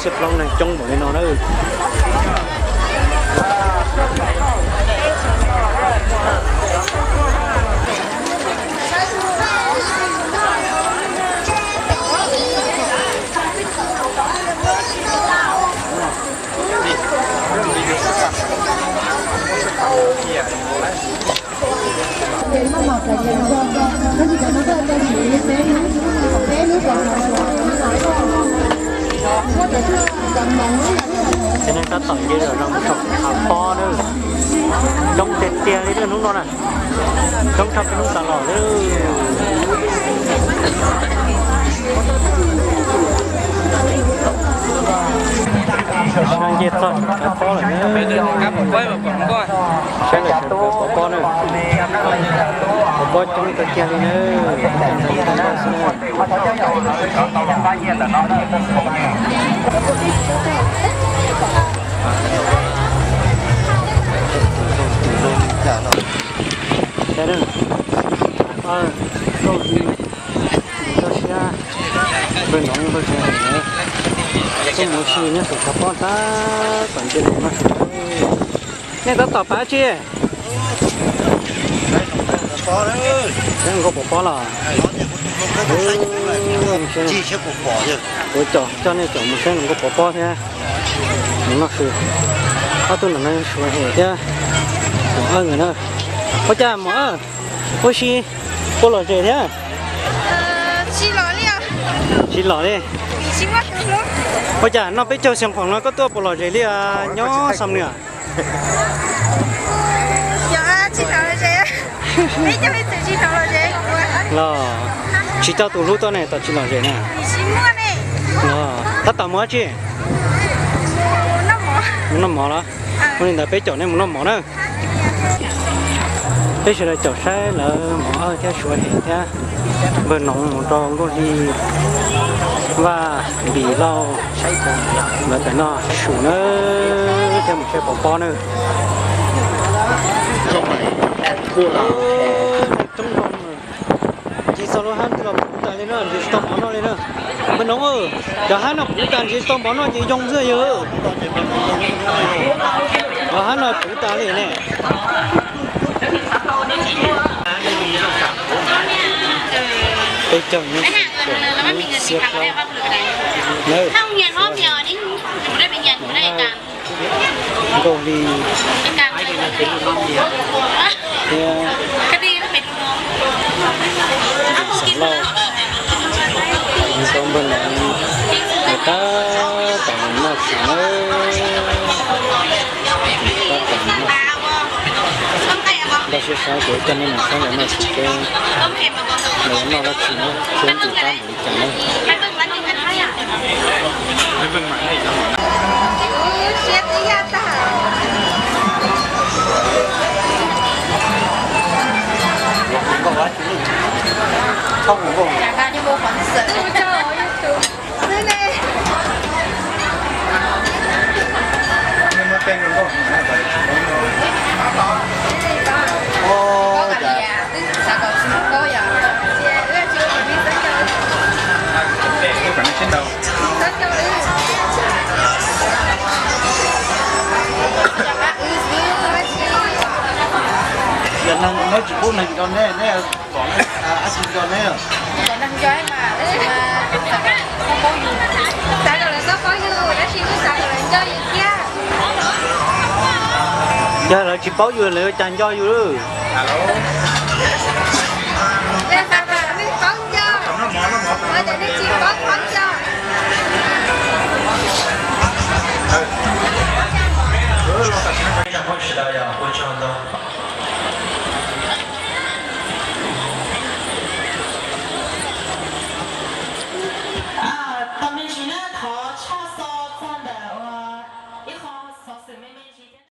Plaub neeg coob npaum li no na. Ces neeg tab tom nce los rau saum hav pob na. Coob tiag tiag li hnub no na. Coob tshaj peb hnub tas los li. Sab nce txog hav pob lawm na. Saib lawm sawv daws pov pob na. Pov pob coob tiag tiag li na. Npawg Noov npawg Tsev Hawm na, tuaj mus ua si nyob saum tshav pob tab tom nce los no. Nej tab tom pab tsi? Saib hluas nkauj pov pob los? Kuv coj nej caum mus saib hluas nkauj pov pob thiab. Mus noj su. Ob tug no suav hem thiab. Mus na. Ua cas mom, ua si puas lom zem thiab? Tsis lom li. Ua cas noj peb caug xyoo khoom no koj tuaj puas lom zem li nyob xom nws? Los tsis coj tus hlub tuaj ne, tos tsis lom zem na. Los tab tom mus dab tsi? Mus noj mov los? Ua li ntawd peb caum nej mus noj mov na. Peb sawv daws caum saib lawv mov thiab suav hem thiab. Npawg Noov mus rau Nkauj Hli, Vaj, Npis, Lauj, lawv pem noj su na, thiab mus saib pov pob na. Coob zoo, ntsis txog lub hab ntawd los puv tas li na, ntsis tsis tau mov noj li na. Npawg Noov, cov hab no puv tas ntsis tsis tau mov noj ces yoo xwb yog. Cov hab no puv tas li ne. Peb caug, xiab plaub. Nkauj Hli, thiab Xam Lauj, nkawd tab tom noj su na. Tab tom noj su. Npaj siab sab kuv coj nej mus saib lawv noj su seb lawv noj dab tsi na, thiab ntim tab npaum li cas na. Yog neeg no tsis pub neeg nco neb, neb pom dab tsi nco neb? Pom neeg nco mas, xav kom lawv txhob paub yus, tab sis kuj xav kom lawv nco yus thiab. Yog lawv tsis paub yus lawv yuav cas nco yus? Lawv xav kom nej paub nco, lawv tias nej tsis paub qhov nco. Ua tsaug ntau.